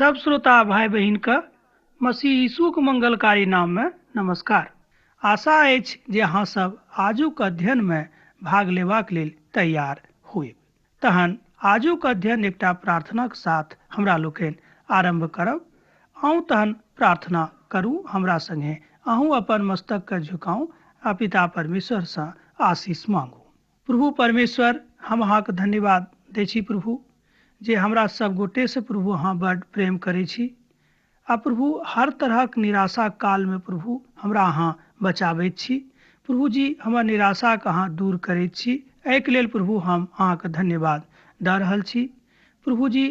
सब श्रोता भाई बहिन के मसीह यीशुक मंगलकारी नाम में नमस्कार। आशा अछि जे अहाँ सब आजुक अध्ययन में भाग लेबाक लेल तैयार होयब। तहन आजुक अध्ययन एकटा प्रार्थनाक साथ हमरा लोकनि आरंभ करब। आउ तहन प्रार्थना करू हमरा संगे। अहूँ अपन मस्तक के झुकाउ आ पिता परमेश्वर सँ आशीष मांगू। प्रभु परमेश्वर, हम अहाँके धन्यवाद दै छी प्रभु, जे हमरा सब गोटे से प्रभु अहाँ बड प्रेम करै छी आ प्रभु हर तरहक निराशा काल में प्रभु हमरा अहाँ बचाबैत छी। प्रभु जी, हमर निराशाके अहाँ दूर करैत छी, एहिके लेल प्रभु हम अहाँके धन्यवाद दऽ रहल छी। प्रभु जी,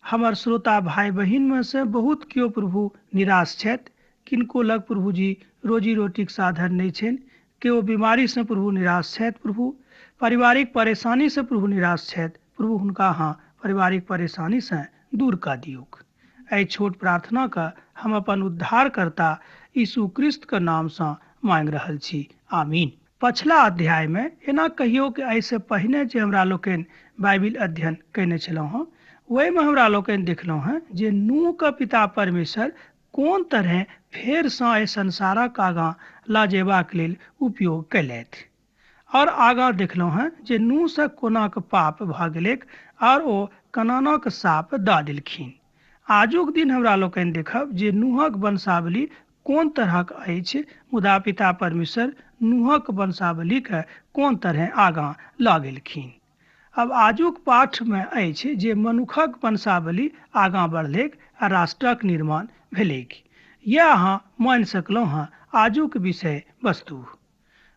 हमर श्रोता भाई बहिन में से बहुत केओ प्रभु निराश छथि, किनको लग प्रभु जी रोजी रोटीके साधन नहि छनि, केओ बीमारी से प्रभु निराश छथि, प्रभु पारिवारिक परेशानी से प्रभु निराश छथि। प्रभु हुनका अहाँ पारिवारिक परेशानी से दूर कऽ दियौक। एहि छोट प्रार्थना के हम अपन उद्धारकर्ता यीशु क्रिस्त के नाम सँ मांगि रहल छी, आमीन। पछिला अध्याय में एना कहियौ कि एहिसँ पहिने जे हमरा लोकनि बाइबिल अध्ययन कयने छलहुँ हँ, ओहिमे हमरा लोकनि देखलहुँ हँ जे नूह के पिता परमेश्वर कोन तरहे फेरसँ एहि संसारक आगाँ लऽ जेबाक लेल उपयोग कयलथि। और आगाँ देखलहुँ हँ जे नूह सँ कोना के पाप भऽ गेलैक और ओ कनानक साप दऽ देलखिन। आजुक दिन हमरा लोकनि देखब जे नूहक वंशावली कोन तरहक अछि, मुदा पिता परमेश्वर नूहक वंशावलीके कोन तरहे आगाँ लऽ गेलखिन। अब आजुक पाठमे अछि जे मनुखक वंशावली आगाँ बढ़लैक आ राष्ट्रक निर्माण भेलैक। यैह अहाँ मानि सकलहुँ हँ आजुक विषय वस्तु।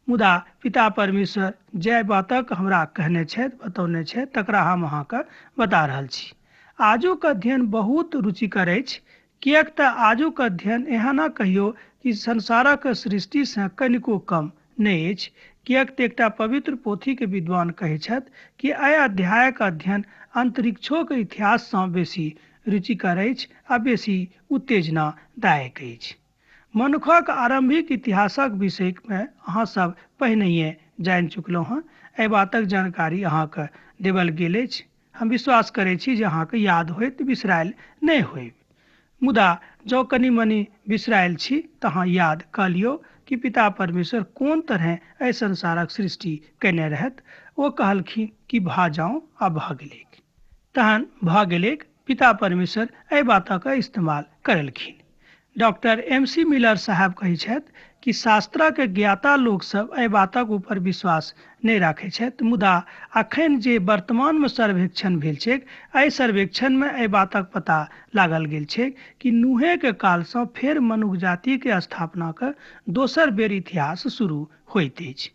मुदा पिता परमेश्वर जाहि बातक हमरा कहने छथि, बतौने छथि, तकरा हम अहाँके बता रहल छी। आजुक अध्ययन बहुत रुचिकर अछि, किएक तऽ आजुक अध्ययन एहना कहियौ कि संसारक सृष्टिसँ कनिको कम नहि अछि। किएक तऽ एकटा पवित्र पोथीके विद्वान कहै छथि कि एहि अध्यायक अध्ययन अंतरिक्षोक इतिहाससँ बेसी रुचिकर अछि आ बेसी उत्तेजनादायक अछि। मनुखक आरंभिक इतिहासक विषयमे अहाँ सब पहिनहिए जानि चुकलहुँ हँ। एहि बातक जानकारी अहाँके देवल गेल अछि। हम विश्वास करै छी जे अहाँके याद होइत, बिसरायल नहि होयब। मुदा जँ कनि मनि बिसरायल छी तऽ अहाँ याद कऽ लियौ कि पिता परमेश्वर कोन तरहे एहि संसारक सृष्टि कयने रहथि। ओ कहलखिन कि भऽ जाउ आ भऽ गेलैक। तहन भऽ गेलैक। पिता परमेश्वर एहि बातक इस्तेमाल करलखिन। Doctor MC. मिलर साहब कहै छथि कि शास्त्रक ज्ञाता लोक सब एहि बातक ऊपर विश्वास नहि राखै छथि, मुदा अखन जे वर्तमानमे सर्वेक्षण भेल छैक, एहि सर्वेक्षणमे एहि बातक पता लागल गेल छैक कि नूहेके कालसँ फेर मनुख जातिके स्थापनाक दोसर बेर इतिहास शुरू होइत अछि।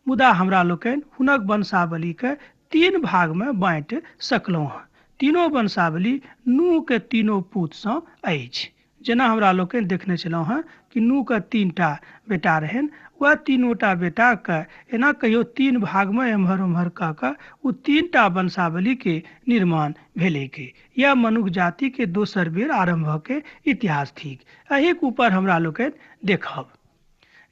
मुदा हमरा लोकनि हुनक वंशावलीके तीन भागमे बाँटि सकलहुँ हँ। तीनो वंशावली नूहके तीनो पूतसँ अछि। जेना हमरा लोकनि देखने छलहुँ हँ कि नूहके तीनटा बेटा रहनि, वएह तीनोटा बेटाके एना कहियौ तीन भागमे एम्हर ओम्हर कऽ कऽ ओ तीनटा वंशावलीके निर्माण भेलैक। यह मनुख जातिके दोसर बेर आरम्भके इतिहास थिक। एहिक ऊपर हमरा लोकनि देखब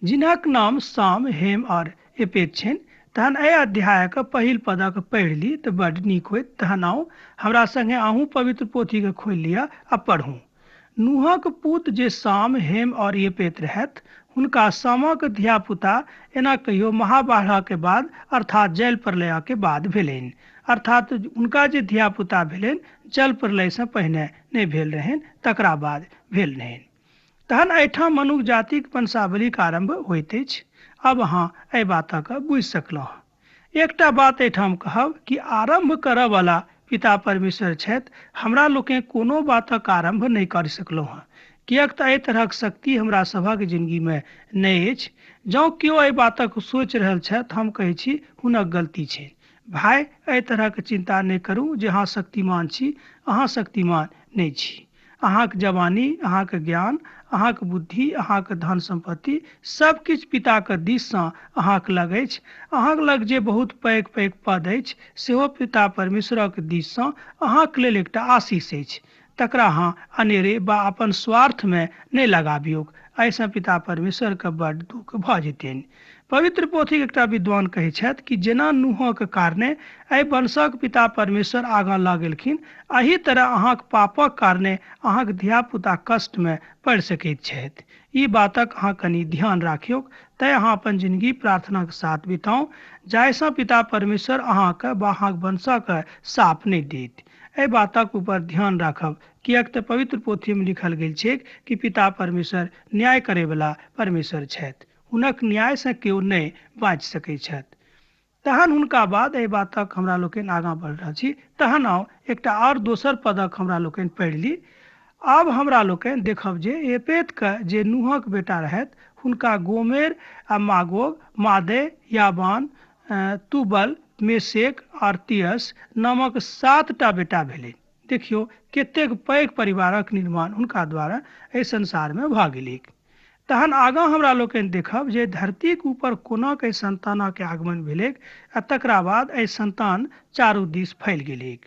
जिनक नाम साम, हेम और एपेत छनि। तहन एहि अध्यायक पहिल पदक पढ़ि ली तऽ बड नीक होइत। तहन आउ हमरा संगे अहूँ पवित्र पोथीके खोलि लिअ आ पढ़ू। नूहक पूत जे साम, हेम और येपेत रहथि, हुनका सामक धियापुता एना कहियो महाबाढ़के बाद अर्थात जल प्रलयके बाद भेलनि। अर्थात हुनका जे धियापुता भेलनि जल प्रलयसँ पहिने नहि भेल रहनि, तकरा बाद भेल रहनि। तहन एहिठाम मनुख जातिक वंशावलीक आरम्भ होइत अछि। अब अहाँ एहि बातक बुझि सकलहुँ। एकटा बात एहिठाम कहब कि आरम्भ करऽवला पिता परमेश्वर छथि। हमरा लोकनि कोनो बातक आरम्भ नहि कर सकलहुँ हँ, किएक तऽ एहि तरहक शक्ति हमरा सभक जिंदगीमे नहि अछि। जँ केओ एहि बातक सोचि रहल छथि, हम कहै छी हुनक गलती छनि। भाय, एहि तरहक चिंता नहि करू जे अहाँ शक्तिमान छी। अहाँ शक्तिमान नहि छी। अहाँक जवानी, अहाँक ज्ञान, अहाँक बुद्धि, अहाँक धन सम्पत्ति सब किछु पिताके दिससँ अहाँक लग अछि। अहाँक लग जे बहुत पैघ पैघ पद अछि सेहो पिता परमेश्वरक दिससँ अहाँक लेल एकटा आशीष अछि। तकरा अहाँ अनेरे वा अपन स्वार्थमे नहि लगाबियौक। एहिसँ पिता परमेश्वरके बड दुःख भऽ जेतनि। पवित्र पोथीक एकटा विद्वान कहै छथि कि जेना नूहक कारणे एहि वंशक पिता परमेश्वर आगाँ लऽ गेलखिन, एहि तरह अहाँक पापक कारणे अहाँक धिया-पुता कष्ट मे पड़ि सकैत छथि। ई बातक अहाँ कनि ध्यान राखियौक। तैं अहाँ अपन जिनगी प्रार्थनाक साथ बिताउ, जाहिसँ पिता परमेश्वर अहाँक वा अहाँक वंशक शाप नहि देत। एहि बातक ऊपर ध्यान राखब, किएक तऽ पवित्र पोथी मे लिखल गेल छैक कि पिता परमेश्वर न्याय करयवला परमेश्वर छथि। हुनक न्याय सँ केओ नहि बाँचि सकैत छथि। तहन हुनका बाद एहि बातक हमरा लोकनि आगाँ बढ़ि रहल छी। तहन आउ एकटा आओर दोसर पदक हमरा लोकनि पढ़ि ली। आब हमरा लोकनि देखब जे एपेत के जे नूहक बेटा रहथि, हुनका गोमेर आ मागोग, मादै, यावान, तुबल, मेशेक आर तियस नामक 7टा बेटा भेलनि। देखियौ कतेक पैघ परिवारक निर्माण हुनका द्वारा एहि संसार मे भऽ गेलैक। तहन आगाँ हमरा लोकनि देखब जे धरतीक ऊपर कोना के संतानक आगमन भेलैक आ तकरा बाद एहि संतान चारू दिस फैल गेलैक।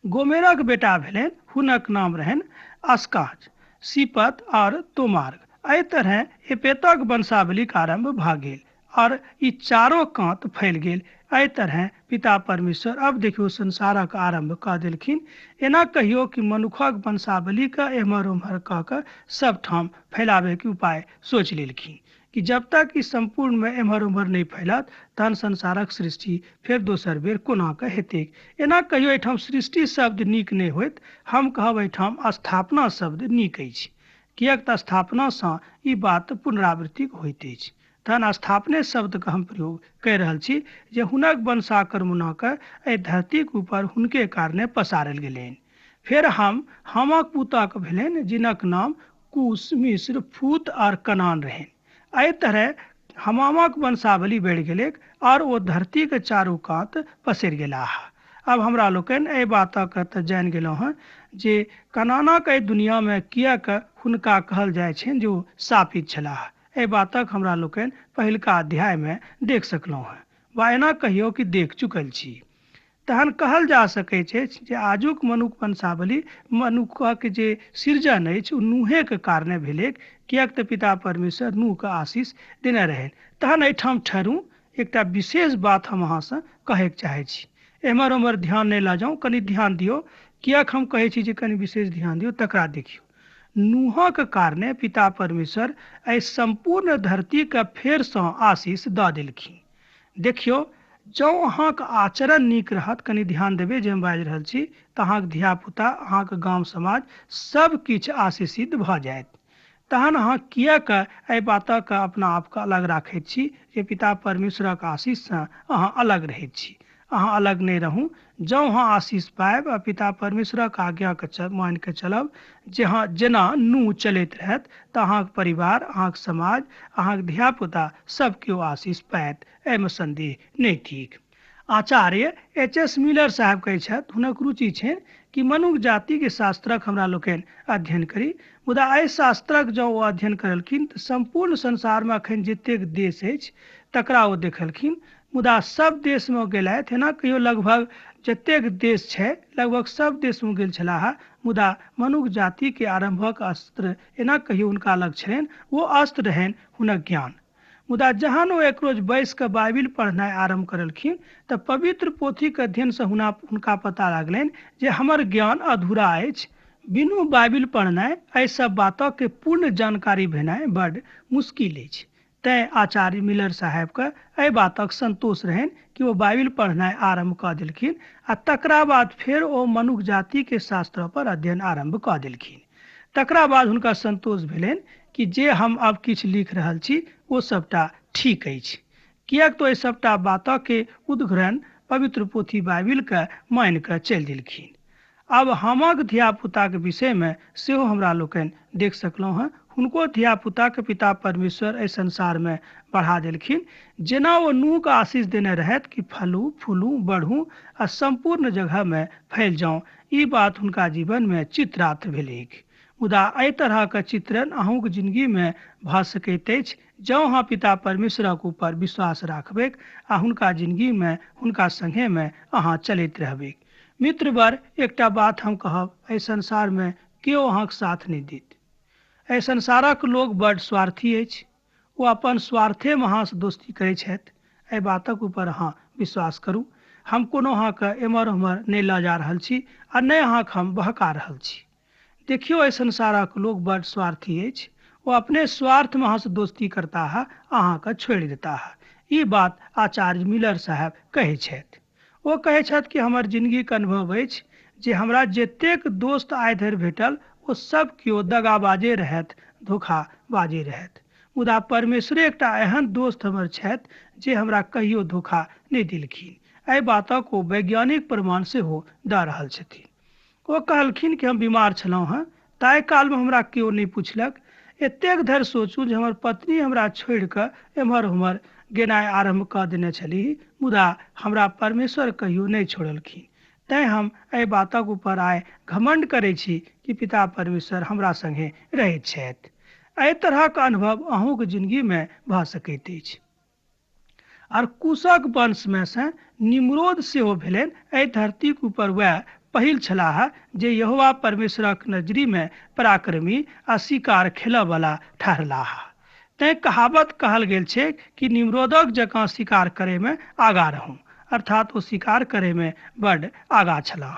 गोमेरक बेटा भेलनि, हुनक नाम रहनि अस्काज, सिपत और तोमार्ग। एहि तरह एपेतक वंशावलीक आरंभ भऽ गेल और ई चारो कात फैल गेल। एहि तरह पिता परमेश्वर अब देखियौ संसारक आरंभ कऽ देलखिन। एना कहियौ कि मनुखक वंशावलीके एम्हर ओम्हर कऽ कऽ सब ठाम फैलाबैके उपाय सोचि लेलखिन कि जब तक ई सम्पूर्ण मे एम्हर ओम्हर नहि फैलत तहन संसारक सृष्टि फेर दोसर बेर कोना कऽ हेतैक। एना कहियौ एहिठाम सृष्टि शब्द नीक नहि होइत, हम कहब एहिठाम स्थापना शब्द नीक अछि, किएक तऽ स्थापनासँ ई बात पुनरावृत्ति होइत अछि। तहन स्थापने शब्दके हम प्रयोग कहि रहल छी जे हुनक वंशाक्रमणक एहि धरतीक ऊपर हुनके कारणे पसारल गेलनि। फेर हम हामक पुतक भेलनि, जिनक नाम कुश, मिस्र, फूत और कनान रहनि। एहि तरह हमामक वंशावली बढ़ि गेलैक और ओ धरतीके चारू कात पसरि गेलाह। अब हमरा लोकनि एहि बातक तऽ जानि गेलहुँ हँ जे कनानक एहि दुनिया मे किएक हुनका कहल जाइ छनि जे ओ शापित छलाह। एहि बातक हमरा लोकनि पहिलका अध्याय मे देख सकलहुँ हँ वा एना कहियौ कि देख चुकल छी। तहन कहल जा सकैत अछि जे आजुक मनुख वंशावली मनुखक जे सृजन अछि ओ नूहेके कारणे भेलैक, किएक तऽ पिता परमेश्वर नूहके आशीष देने रहनि। तहन एहिठाम ठहरू, एकटा विशेष बात हम अहाँसँ कहैके चाहै छी। एम्हर ओम्हर ध्यान नहि लऽ जाउ, कनि ध्यान दियौ। किएक हम कहै छी जे कनि विशेष ध्यान दियौ, तकरा देखियौ। नूहक कारणे पिता परमेश्वर एहि सम्पूर्ण धरतीके फेरसँ आशीष दऽ देलखिन। देखियौ, जँ अहाँके आचरण नीक रहत, कनि ध्यान देबै जे हम बाजि रहल छी, तऽ अहाँके धियापुता, अहाँके गाम समाज सब किछु आशीषित भऽ जायत। तहन अहाँ किएक एहि बातक अपना आपके अलग राखैत छी जे पिता परमेश्वरक आशीषसँ अहाँ अलग रहैत छी। अहाँ अलग नहि रहू। जँ अहाँ आशीष पायब आ पिता परमेश्वरक आज्ञाके मानि कऽ चलब, जे हँ जेना नूह चलैत रहत, तऽ अहाँके परिवार, अहाँके समाज, अहाँके धियापुता सब केओ आशीष पायत, एहिमे संदेह नहि थिक। आचार्य एच एस मिलर साहब कहै छथि, हुनक रुचि छनि कि मनुख जातिके शास्त्रक हमरा लोकनि अध्ययन करी, मुदा एहि शास्त्रक जँ ओ अध्ययन करलखिन तऽ सम्पूर्ण संसारमे अखन जतेक देश अछि तकरा ओ देखलखिन, मुदा सब देशमे गेलथि। एना कहियो लगभग जतेक देश छै लगभग सब देशमे गेल छलाह, मुदा मनुख जातिके आरम्भक अस्त्र एना कहियो हुनका लग छलनि, ओ अस्त्र रहनि हुनक ज्ञान। मुदा जहन ओ एक रोज बैस कऽ बाइबिल पढ़नाइ आरम्भ करलखिन तऽ पवित्र पोथीके अध्ययनसँ हुनका पता लागलनि जे हमर ज्ञान अधूरा अछि। बिनु बाइबिल पढ़नाइ एहि सब बातक पूर्ण जानकारी भेनाइ बड मुश्किल अछि। तैं आचार्य मिलर साहेबके एहि बातक संतोष रहनि कि ओ बाइबिल पढ़नाइ आरम्भ कऽ देलखिन आ तकरा बाद फेर ओ मनुख जातिके शास्त्र पर अध्ययन आरम्भ कऽ देलखिन। तकरा बाद हुनका संतोष भेलनि कि जे हम अब किछु लिख रहल छी ओ सबटा ठीक अछि, किएक तऽ एहि सबटा बातके उद्घरण पवित्र पोथी बाइबिलके मानि कऽ चलि देलखिन। अब हमक धियापुताके विषयमे सेहो हमरा लोकनि देख सकलहुँ हँ। हुनको धियापुताके पिता परमेश्वर एहि संसारमे बढ़ा देलखिन, जेना ओ नूहके आशीष देने रहथि कि फलू फूलू बढ़ू आ सम्पूर्ण जगहमे फैल जाउ। ई बात हुनका जीवनमे चित्रार्थ भेलैक। मुदा एहि तरहक चित्रण अहूँके जिनगीमे भऽ सकैत अछि जँ अहाँ पिता परमेश्वरक ऊपर विश्वास राखबैक आ हुनका जिनगीमे हुनका संगेमे अहाँ चलैत रहबैक। मित्रवर, एकटा बात हम कहब, एहि संसारमे केओ अहाँके साथ नहि देत। एहि संसारक लोक बड स्वार्थी अछि। ओ अपन स्वार्थेमे अहाँसँ दोस्ती करै छथि। एहि बातक ऊपर अहाँ विश्वास करू। हम कोनो अहाँके एम्हर ओम्हर नहि लऽ जा रहल छी आ नहि अहाँके हम बहका रहल छी। देखियौ, एहि संसारक लोक बड स्वार्थी अछि। ओ अपने स्वार्थमे अहाँसँ दोस्ती करताह, अहाँके छोड़ि देताह। ई बात आचार्य मिलर साहेब कहै छथि। ओ कहै छथि कि हमर जिंदगीके अनुभव अछि जे हमरा जतेक दोस्त आइ धरि भेटल ओ सब केओ दगाबाजे रहथि, धोखाबाजे रहथि। मुदा परमेश्वरे एकटा एहन दोस्त हमर छथि जे हमरा कहियो धोखा नहि देलखिन। एहि बातक ओ वैज्ञानिक प्रमाण सेहो दऽ रहल छथिन। ओ कहलखिन कि हम बीमार छलहुँ हेँ, ताहि कालमे हमरा केओ नहि पुछलक। एतेक धरि सोचू जे हमर पत्नी हमरा छोड़ि कऽ एम्हर ओम्हर गेनाइ आरम्भ कऽ देने छलीह, मुदा हमरा परमेश्वर कहियो नहि छोड़लखिन। तैँ हम एहि बातक ऊपर आइ घमण्ड करै छी कि पिता परमेश्वर हमरा संगे रहैत छथि। एहि तरहक अनुभव अहूँके जिंदगीमे भऽ सकैत अछि। आर कुशक वंशमे से निम्रोद सेहो भेलनि। एहि धरतीक ऊपर वएह पहिल छलाह जे यहोवा परमेश्वरक नजरीमे पराक्रमी आ शिकार खेलऽवला ठहरलाह। तैँ कहावत कहल गेल छै कि निम्रोदक जकाँ शिकार करैमे आगाँ रहू, अर्थात ओ शिकार करैमे बड्ड आगाँ छलाह।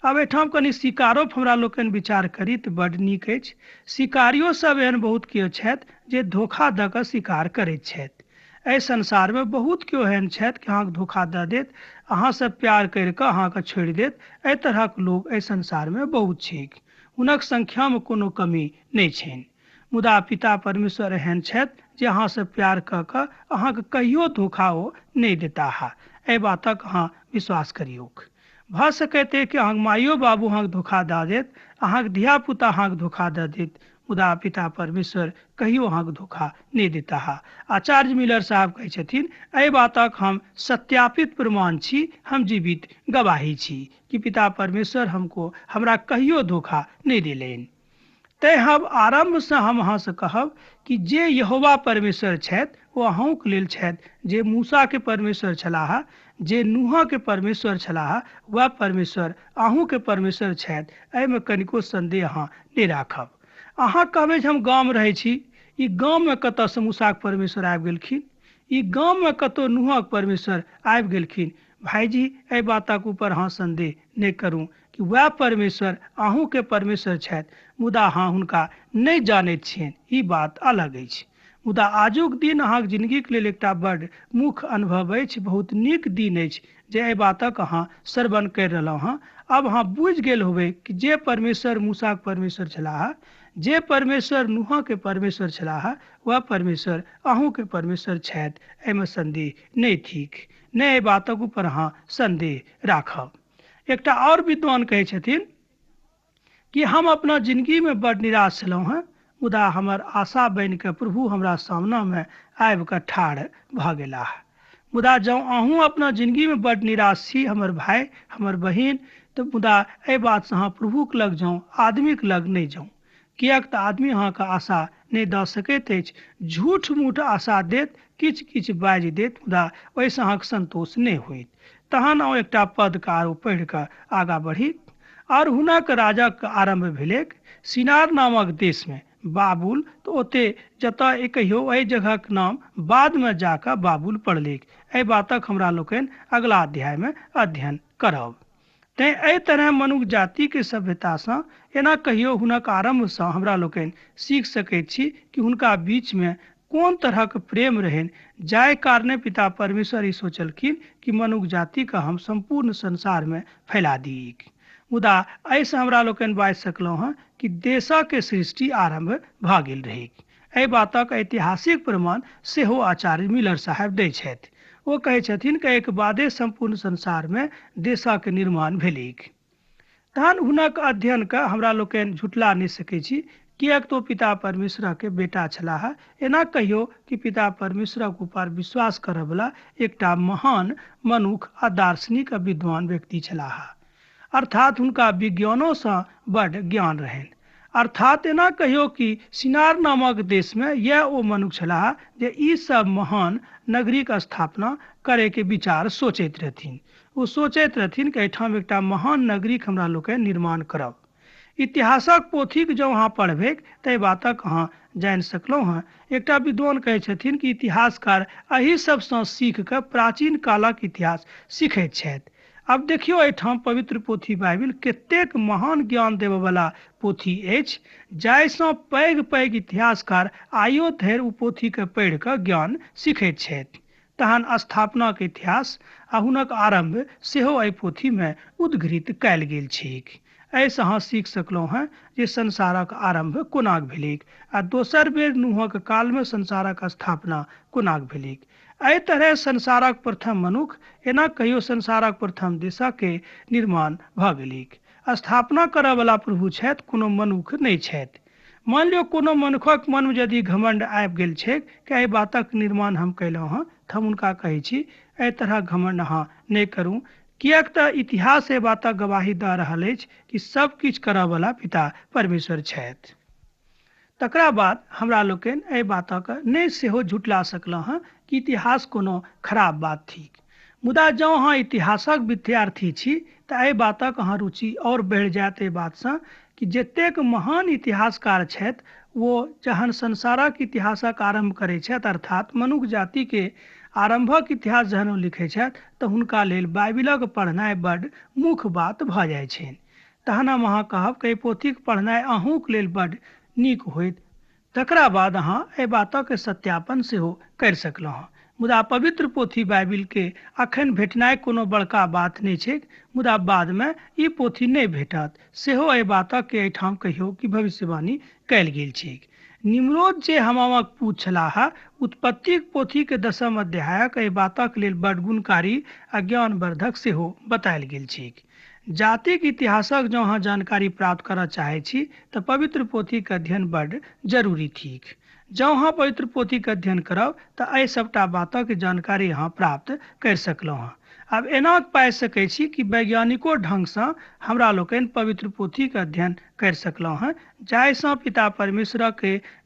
आब एहिठाम कनि शिकारो हमरा लोकनि विचार करी तऽ बड्ड नीक अछि। शिकारियो सब एहन बहुत केओ छथि जे धोखा दऽ कऽ शिकार करैत छथि। एहि संसारमे बहुत केओ एहन छथि कि अहाँके धोखा दऽ देत, अहाँसँ प्यार करि कऽ अहाँके छोड़ि देत। एहि तरहक लोक एहि संसारमे बहुत छैक, हुनक संख्यामे कोनो कमी नहि छनि। मुदा पिता परमेश्वर एहन छथि जे अहाँसँ प्यार कऽ कऽ अहाँके कहियो धोखा ओ नहि देताह। एहि बातक अहाँ विश्वास करियौक। भऽ सकैत अइ कि अहाँके माइयो बाबू अहाँके धोखा दऽ देत, अहाँके धियापुता अहाँके धोखा दऽ देत, मुदा पिता परमेश्वर कहियो अहाँके धोखा नहि देताह। आचार्य मिलर साहब कहै छथिन, एहि बातक हम सत्यापित प्रमाण छी, हम जीवित गवाही छी कि पिता परमेश्वर हमको हमरा कहियो धोखा नहि देलनि। तैँ हम आरम्भसँ हम अहाँसँ कहब कि जे यहोवा परमेश्वर छथि ओ अहूँके लेल छथि। जे मूसाके परमेश्वर छलाह, जे नूहके परमेश्वर छलाह, वएह परमेश्वर अहूँके परमेश्वर छथि। एहिमे कनिको संदेह अहाँ नहि राखब। अहाँ कहबै जे हम गाम रहै छी, ई गाममे कतऽसँ मूसाके परमेश्वर आबि गेलखिन, ई गाममे कतहु नूहक परमेश्वर आबि गेलखिन। भाईजी, एहि बातक ऊपर अहाँ संदेह नहि करू कि वएह परमेश्वर अहूँके परमेश्वर छथि, मुदा अहाँ हुनका नहि जानैत छियनि, ई बात अलग अछि। मुदा आजुक दिन अहाँके जिंदगीके लेल एकटा बड्ड मुख्य अनुभव अछि, बहुत नीक दिन अछि जे एहि बातक अहाँ श्रवण करि रहलहुँ हँ। आब अहाँ बुझि गेल होबै कि जे परमेश्वर मूसाके परमेश्वर छलाह, जे परमेश्वर नूहके परमेश्वर छलाह, वएह परमेश्वर अहूँके परमेश्वर छथि। एहिमे संदेह नहि थिक, नहि एहि बातक ऊपर अहाँ संदेह राखब। एकटा आओर विद्वान कहै छथिन कि हम अपना जिंदगीमे बड्ड निराश छलहुँ हेँ, मुदा हमर आशा बनि कऽ प्रभु हमरा सामनामे आबि कऽ ठाढ़ भऽ गेलाह। मुदा जँ अहूँ अपना जिंदगीमे बड्ड निराश छी हमर भाय, हमर बहिन, तऽ मुदा एहि बातसँ अहाँ प्रभुके लग जाउ, आदमीके लग नहि जाउ। किएक तऽ आदमी अहाँके आशा नहि दऽ सकैत अछि। झूठ मूठ आशा देत, किछु किछु बाजि देत, मुदा ओहिसँ अहाँके संतोष नहि होइत। तहन अहाँ एकटा पदके आरो पढ़ि कऽ आगाँ बढ़ी। आओर हुनक राजक आरम्भ भेलैक सिनार नामक देशमे, बाबुल, तऽ ओते जतऽ कहियो एहि जगहक नाम बादमे जाकऽ बाबुल पड़लैक। एहि बातक हमरा लोकनि अगला अध्यायमे अध्ययन करब। तैँ एहि तरह मनुख जातिके सभ्यतासँ एना कहियो हुनक आरम्भसँ हमरा लोकनि सीख सकैत छी कि हुनका बीचमे कोन तरहक प्रेम रहनि, जाहि कारणे पिता परमेश्वर ई सोचलखिन कि मनुख जातिके हम सम्पूर्ण संसारमे फैला दियैक। मुदा एहिसँ हमरा लोकनि बाजि सकलहुँ हँ कि देशक सृष्टि आरम्भ भऽ गेल रहैक। एहि बातक ऐतिहासिक प्रमाण सेहो आचार्य मिलर साहेब दै छथि। ओ कहै छथिन कि एहिके बादे सम्पूर्ण संसारमे देशक निर्माण भेलैक। तहन हुनक अध्ययनके हमरा लोकनि झुटला नहि सकै छी, किएक तऽ ओ पिता परमेश्वरके बेटा छलाह। एना कहियो कि पिता परमेश्वरक ऊपर विश्वास करयवला एकटा महान मनुख आ दार्शनिक आ विद्वान व्यक्ति छलाह। अर्थात हुनका विज्ञानोसँ बड्ड ज्ञान रहनि। अर्थात एना कहियो कि सिनार नामक देशमे यैह ओ मनुख छलाह जे ई सब महान नगरीक स्थापना करैके विचार सोचैत रहथिन। ओ सोचैत रहथिन कि एहिठाम एकटा महान नगरीक हमरा लोकनि निर्माण करब। इतिहासक पोथीक जँ अहाँ पढ़बैक तऽ एहि बातक अहाँ जानि सकलहुँ हँ। एकटा विद्वान कहै छथिन कि इतिहासकार एहि सबसँ सीख कऽ प्राचीन कालक इतिहास सीखैत छथि। आब देखियौ एहिठाम पवित्र पोथी बाइबिल कतेक महान ज्ञान देबयवला पोथी अछि, जाहिसँ पैघ पैघ इतिहासकार आइयो धरि ओ पोथीके पढ़ि कऽ ज्ञान सीखैत छथि। तहन स्थापनाक इतिहास आ हुनक आरम्भ सेहो एहि पोथीमे उद्घृत कयल गेल छैक। एहिसँ अहाँ सीख सकलहुँ हँ जे संसारक आरम्भ कोनाक भेलैक आ दोसर बेर नूहक कालमे संसारक स्थापना कोनाक भेलैक। एहि तरहे संसारक प्रथम मनुख, एना कहियो संसारक प्रथम देशके निर्माण भऽ गेलैक। स्थापना करयवला प्रभु छथि, कोनो मनुख नहि छथि। मान लियौ कोनो मनुखक मनमे यदि घमंड आबि गेल छैक कि एहि बातक निर्माण हम कयलहुँ हँ, तऽ हम हुनका कहै छी एहि तरहक घमंड अहाँ नहि करू, किएक तऽ इतिहास एहि बातक गवाही दऽ रहल अछि कि सब किछु करयवला पिता परमेश्वर छथि। तकरा बाद हमरा लोकनि एहि बातक नहि सेहो झुटला सकलहुँ हँ कि इतिहास कोनो खराब बात थिक। मुदा जँ अहाँ इतिहासक विद्यार्थी छी तऽ एहि बातक अहाँ रुचि आओर बढ़ि जायत एहि बातसँ कि जतेक महान इतिहासकार छथि ओ जहन संसारक इतिहासक आरम्भ करै छथि, अर्थात मनुख जातिके आरम्भक इतिहास जहन ओ लिखै छथि तऽ हुनका लेल बाइबिलक पढ़नाइ बड्ड मुख्य बात भऽ जाइ छनि। तहन हम अहाँ कहब कि एहि पोथीक पढ़नाइ अहूँक लेल बड्ड नीक होइत। तकरा बाद अहाँ एहि बातक सत्यापन सेहो करि सकलहुँ हँ। मुदा पवित्र पोथी बाइबिलके अखन भेटनाइ कोनो बड़का बात नहि छैक, मुदा बादमे ई पोथी नहि भेटत सेहो एहि बातक एहिठाम कहियो कि भविष्यवाणी कयल गेल छैक। निम्रोद जे हमामक पूत छलाह, उत्पत्तिक पोथीके 10 अध्यायक एहि बातक लेल बड गुणकारी आ ज्ञानवर्धक सेहो बतायल गेल छैक। जातिक इतिहासक जँ अहाँ जानकारी प्राप्त करऽ चाहै छी तऽ पवित्र पोथीके अध्ययन बड जरूरी थिक। जँ अहाँ पवित्र पोथीके अध्ययन करब तऽ एहि सबटा बातक जानकारी अहाँ प्राप्त करि सकलहुँ हँ। आब एना पाबि सकै छी कि वैज्ञानिको ढंगसँ हमरा लोकनि पवित्र पोथीके अध्ययन करि सकलहुँ हँ, जाहिसँ पिता परमेश्वरक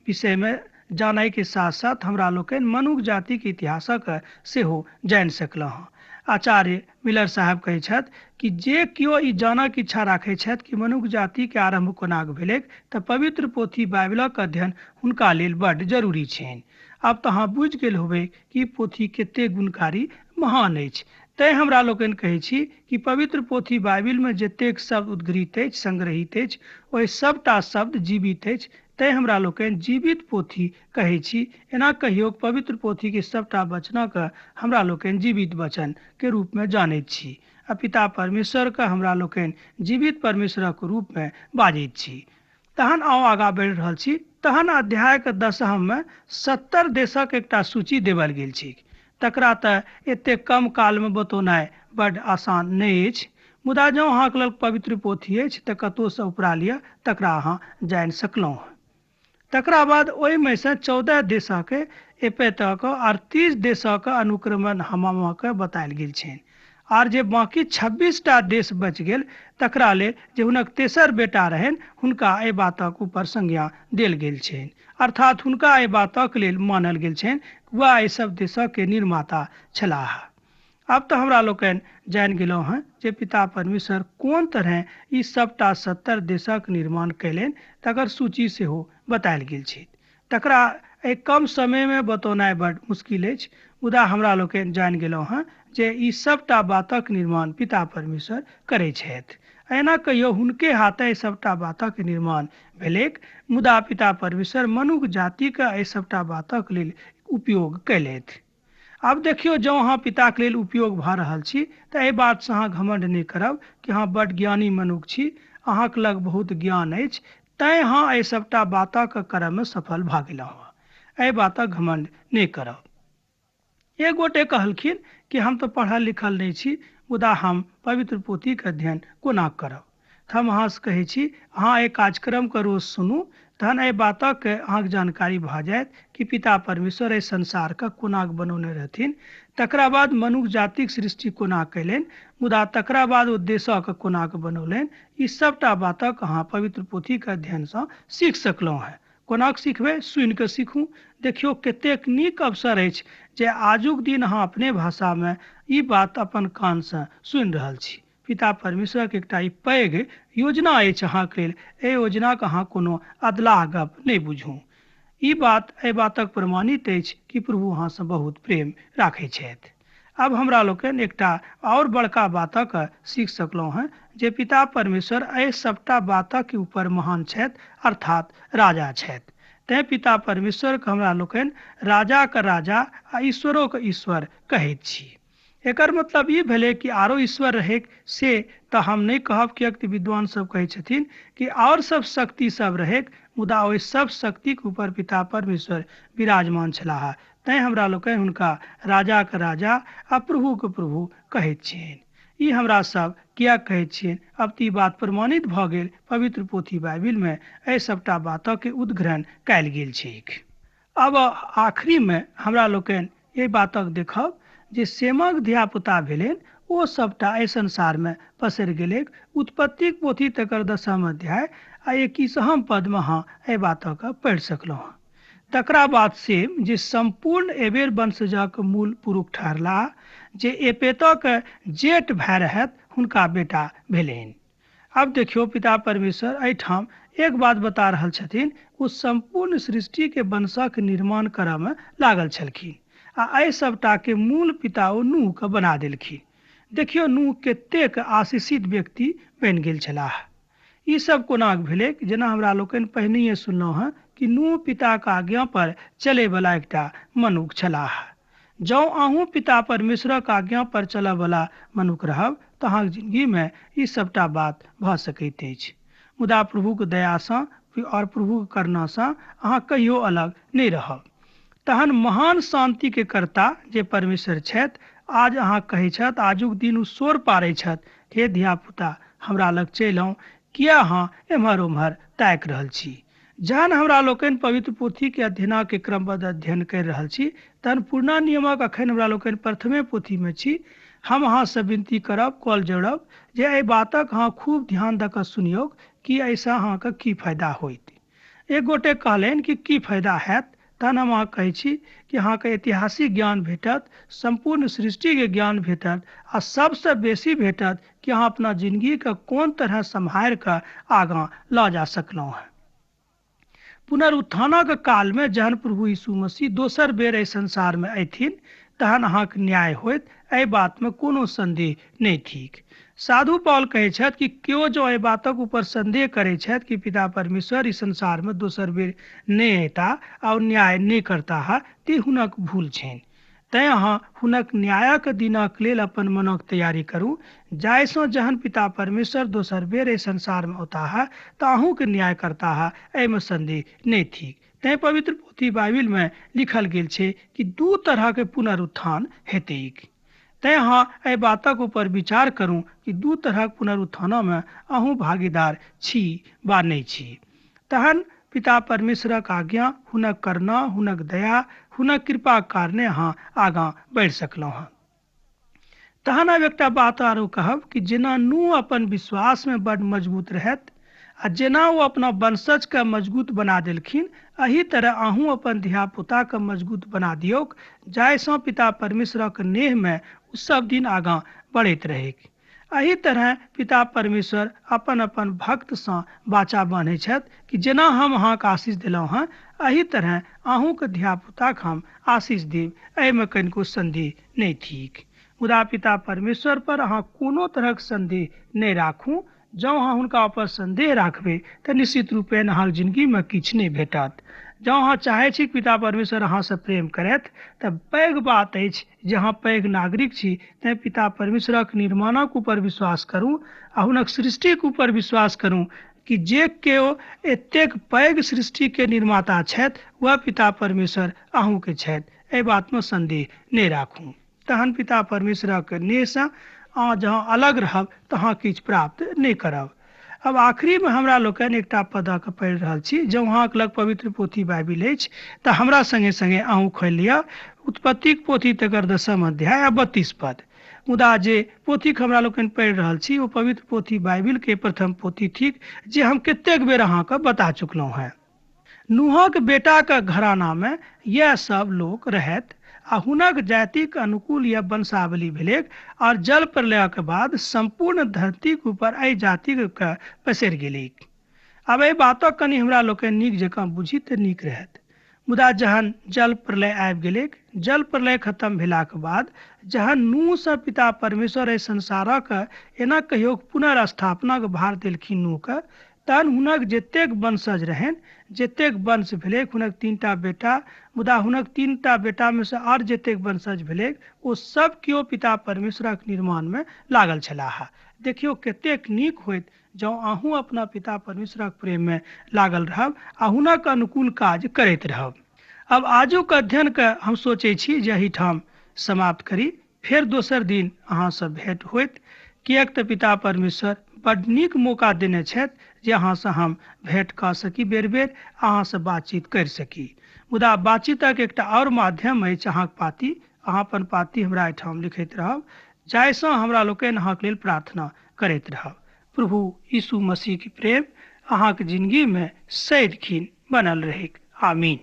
विषयमे जानयके साथ साथ हमरा लोकनि मनुख जातिक इतिहासक सेहो जानि सकलहुँ हँ। आचार्य मिलर साहब कहै छथि कि जे केओ ई जानक इच्छा राखै छथि कि मनुख जातिके आरम्भ कोनाक भेलैक तऽ पवित्र पोथी बाइबिलक अध्ययन हुनका लेल बड्ड जरूरी छनि। आब तऽ अहाँ बुझि गेल होबै कि पोथी कतेक गुणकारी महान अछि। तैं हमरा लोकनि कहै छी कि पवित्र पोथी बाइबिलमे जतेक शब्द उद्घृत अछि, संग्रहित अछि, ओहि सबटा शब्द जीवित अछि। तैं हमरा लोकनि जीवित पोथी कहै छी। एना कहियो पवित्र पोथीके सबटा वचनक हमरा लोकनि जीवित वचन के रूपमे जानैत छी आ पिता परमेश्वरके हमरा लोकनि जीवित परमेश्वरक रूपमे बाजैत छी। तहन आउ आगाँ बढ़ि रहल छी। तहन अध्यायके 10मे 70 देशक एकटा सूची देवल गेल छैक। तकरा तऽ एतेक कम कालमे बतौनाइ बड्ड आसान नहि अछि, मुदा जँ अहाँके लग पवित्र पोथी अछि तऽ कतहुसँ उपरा लिअ, तकरा अहाँ जानि सकलहुँ। तकरा बाद ओहिमे सँ 14 देशक एपेतक आर 30 देशक अनुक्रमण हमामके बतायल गेल छनि। आर जे बाँकी 26टा देश बचि गेल तकरा लेल जे हुनक तेसर बेटा रहनि हुनका एहि बातक ऊपर संज्ञा देल गेल छनि, अर्थात हुनका एहि बातक लेल मानल गेल छनि वएह एहि सब देशक के निर्माता छलाह। आब तऽ हमरा लोकनि जानि गेलहुँ हँ जे पिता परमेश्वर कोन तरहे ई सबटा 70 देशक निर्माण कयलनि, तकर सूची सेहो बतायल गेल छै। तकरा एहि कम समयमे बतौनाइ बड मुश्किल अछि, मुदा हमरा लोकनि जानि गेलहुँ हँ जे ई सबटा बातक निर्माण पिता परमेश्वर करै छथि। एना कहियो हुनके हाथे एहि सबटा बातक निर्माण भेलैक, मुदा पिता परमेश्वर मनुख जातिके एहि सबटा बातक लेल उपयोग कयलथि। आब देखियौ, जँ अहाँ पिताके लेल उपयोग भऽ रहल छी तऽ एहि बातसँ अहाँ घमंड नहि करब कि अहाँ बड ज्ञानी मनुख छी, अहाँके लग बहुत ज्ञान अछि, तैं अहाँ एहि सबटा बातक करऽमे सफल भऽ गेलहुँ। एहि बातक घमंड नहि करब। एक गोटे कहलखिन कि हम तऽ पढ़ल लिखल नहि छी, मुदा हम पवित्र पोथीके अध्ययन कोना करब। तऽ हम अहाँसँ कहै छी, अहाँ एहि कार्यक्रमके रोज सुनू, तहन एहि बातक अहाँके जानकारी भऽ जायत कि पिता परमेश्वर एहि संसारके कोना बनौने रहथिन, तकरा बाद मनुख जातिक सृष्टि कोना कयलनि, मुदा तकरा बाद ओ देशक कोना बनौलनि। ई सबटा बातक अहाँ पवित्र पोथीके अध्ययनसँ सीख सकलहुँ हेँ। कोना सीखबै? सुनि कऽ सीखू। देखियौ कतेक नीक अवसर अछि जे आजुक दिन अहाँ अपने भाषामे ई बात अपन कानसँ सुनि रहल छी। पिता परमेश्वरके एकटा ई पैघ योजना अछि अहाँके लेल। एहि योजनाके अहाँ कोनो अधलाह गप नहि बुझू। ई बात एहि बातक प्रमाणित अछि कि प्रभु अहाँसँ बहुत प्रेम राखै छथि। अब हमरा लोकनि एकटा आओर बड़का बातक सीख सकलहुँ हेँ जे पिता परमेश्वर एहि सबटा बातक ऊपर महान छथि, अर्थात राजा छथि। तैं पिता परमेश्वरके हमरा लोकनि राजाक राजा आ ईश्वरोके ईश्वर कहैत छी। एकर मतलब ई भेलै कि आरो ईश्वर रहै से तऽ हम नहि कहब, किएक तऽ विद्वान सब कहै छथिन कि आओर सब शक्ति सब रहै, मुदा ओहि सब शक्तिके ऊपर पिता परमेश्वर विराजमान छलाह। तैं हमरा लोकनि हुनका राजाक राजा आ प्रभुके प्रभु कहैत छियनि। ई हमरा सब किया कहैत छियनि? अब तऽ ई बात प्रमाणित भऽ गेल, पवित्र पोथी बाइबिलमे एहि सबटा बातके उद्घाटन कयल गेल छैक। अब आखिरीमे हमरा लोकनि एहि बातक देखब जे सेमक धियापुता भेलनि ओ सबटा एहि संसारमे पसरि गेलैक। उत्पत्तिक पोथी तकर 10 अध्याय आ 21 पदमे अहाँ एहि बातक पढ़ि सकलहुँ हँ। तकरा बाद सेम जे सम्पूर्ण एबेर वंशजक मूल पुरुष ठहरलाह, जे एपेतक जेठ भाय रहत, हुनका बेटा भेलनि। अब देखियौ पिता परमेश्वर एहिठाम एक बात बता रहल छथिन, ओ सम्पूर्ण सृष्टिके वंशक निर्माण करऽमे लागल छलखिन आ एहि सबटाके मूल पिता ओ नूहके बना देलखिन। देखियौ नूह कतेक आशीषित व्यक्ति बनि गेल छलाह। ई सब कोना भेलै? जेना हमरा लोकनि पहिनहिए सुनलहुँ हँ कि नूह पिताक आज्ञा पर चलैवला एकटा मनुख छलाह। जँ अहूँ पिता परमेश्वरक आज्ञा पर चलऽवला मनुख रहब तऽ अहाँके जिंदगीमे ई सबटा बात भऽ सकैत अछि। मुदा प्रभुके दयासँ आओर प्रभुके करुणासँ अहाँ कहियो अलग नहि रहब। तहन महान शांतिके कर्ता जे परमेश्वर छथि, आज अहाँ कहै छथि, आजुक दिन ओ शोर पारै छथि, हे धियापुता हमरा लग चलि आउ, किया अहाँ एम्हर ओम्हर ताकि रहल छी? जहन हमरा लोकनि पवित्र पोथीके अध्ययनके क्रमबद्ध अध्ययन करि रहल छी, तहन पुरना नियमक अखन हमरा लोकनि प्रथमे पोथीमे छी। हम अहाँसँ विनती करब, कॉल जोड़ब जे एहि बातक अहाँ खूब ध्यान दऽ कऽ सुनियौ कि एहिसँ अहाँके की फायदा होइत। एक गोटे कहलनि कि की फायदा हैत? तहन हम अहाँ कहै छी कि अहाँके ऐतिहासिक ज्ञान भेटत, सम्पूर्ण सृष्टिके ज्ञान भेटत आ सबसँ बेसी भेटत कि अहाँ अपना जिंदगीके कोन तरह सम्हारि कऽ आगाँ लऽ जा सकलहुँ हँ। पुनरुत्थानक कालमे जहन प्रभु यीशु मसीह दोसर बेर एहि संसारमे अयथिन तहन अहाँके न्याय होयत, एहि बातमे कोनो संदेह नहि थिक। साधु पॉल कहै छथि कि केओ जँ एहि बातक ऊपर संदेह करै छथि कि पिता परमेश्वर ई संसारमे दोसर बेर नहि अयता आओर न्याय नहि करताह, ते हुनक भूल छनि। तैं अहाँ हुनक न्यायक दिनक लेल अपन मनक तैयारी करू, जाहिसँ जहन पिता परमेश्वर दोसर बेर एहि संसारमे औताह तऽ अहूँके न्याय करताह, एहिमे संदेह नहि थिक। तैं पवित्र पोथी बाइबिलमे लिखल गेल छै कि दू तरहके पुनरुत्थान हेतैक। तैं अहाँ एहि बातक ऊपर विचार करू कि दू तरहक पुनरुत्थानमे अहूँ भागीदार छी वा नहि छी। तहन पिता परमेश्वरक आज्ञा, हुनक करुणा, हुनक दया, हुनक कृपाक कारणे अहाँ आगाँ बढ़ि सकलहुँ हँ। तहन आब एकटा बात आरो कहब कि जेना नूह अपन विश्वासमे बड्ड मजबूत रहत आ जेना ओ अपना वंशजके मजबूत बना देलखिन, एहि तरह अहूँ अपन धियापुताके मजबूत बना दियौक, जाहिसँ पिता परमेश्वरक नेहमे ओ सब दिन आगाँ बढ़ैत रहैक। एहि तरह पिता परमेश्वर अपन अपन भक्तसँ वाचा बान्है छथि कि जेना हम अहाँके आशीष देलहुँ हँ, एहि तरह अहूँके धियापुताके हम आशीष देब, एहिमे कनिको संदेह नहि थिक। मुदा पिता परमेश्वर पर अहाँ कोनो तरहक संदेह नहि राखू। जँ अहाँ हुनका ऊपर संदेह राखबै तऽ निश्चित रूपेण अहाँके जिंदगीमे किछु नहि भेटत। जँ अहाँ चाहै छी पिता परमेश्वर अहाँसँ प्रेम करथि तऽ पैघ बात अछि जे अहाँ पैघ नागरिक छी, तैं पिता परमेश्वरक निर्माणक ऊपर विश्वास करू आ हुनक सृष्टिक ऊपर विश्वास करू कि जे केओ एतेक पैघ सृष्टिके निर्माता छथि वएह पिता परमेश्वर अहूँके छथि, एहि बातमे संदेह नहि राखू। तहन पिता परमेश्वरक नेहसँ अहाँ जहाँ अलग रहब तऽ अहाँ किछु प्राप्त नहि करब। अब आखिरीमे हमरा लोकनि एकटा पदक पढ़ि रहल छी। जँ अहाँके लग पवित्र पोथी बाइबिल अछि तऽ हमरा संगे संगे अहूँ खोलि लिअ उत्पत्तिक पोथी तकर 10 अध्याय आ 32 पद। मुदा जे पोथीक हमरा लोकनि पढ़ि रहल छी ओ पवित्र पोथी बाइबिलके प्रथम पोथी थिक, जे हम कतेक बेर अहाँके बता चुकलहुँ हेँ। नूहक बेटाक घरानामे यैह सब लोक रहथि आ हुनक जातिक अनुकूल यह वंशावली भेलैक और जल प्रलयक बाद सम्पूर्ण धरतीक ऊपर एहि जातिक पसरि गेलैक। आब एहि बातक कनि हमरा लोकनि नीक जकाँ बुझी तऽ नीक रहत। मुदा जहन जल प्रलय आबि गेलैक, जल प्रलय खतम भेलाक बाद जहन नूहसँ पिता परमेश्वर एहि संसारक एना कहियो पुनर्स्थापनाक भार देलखिन नूहके, तहन हुनक जतेक वंशज रहनि, जतेक वंश भेलैक, हुनक 3टा बेटा, मुदा हुनक 3टा बेटामे सँ आर जतेक वंशज भेलैक ओ सब केओ पिता परमेश्वरक निर्माणमे लागल छलाह। देखियौ कतेक नीक होइत जँ अहूँ अपना पिता परमेश्वरक प्रेममे लागल रहब आ हुनक अनुकूल काज करैत रहब। अब आजुक अध्ययनके हम सोचै छी जे एहिठाम समाप्त करी, फेर दोसर दिन अहाँसँ भेंट होइत, किएक तऽ पिता परमेश्वर बड नीक मौका देने छथि जे अहाँसँ हम भेंट कऽ सकी, बेर बेर अहाँसँ बातचीत करि सकी। मुदा बातचीतक एकटा आओर माध्यम अछि अहाँक पाती। अहाँ अपन पाती हमरा एहिठाम लिखैत रहब, जाहिसँ हमरा लोकनि अहाँके लेल प्रार्थना करैत रहब। प्रभु यीशु मसीह के प्रेम अहाँके जिंदगी में सदिखिन बनल रहैक। आमीन।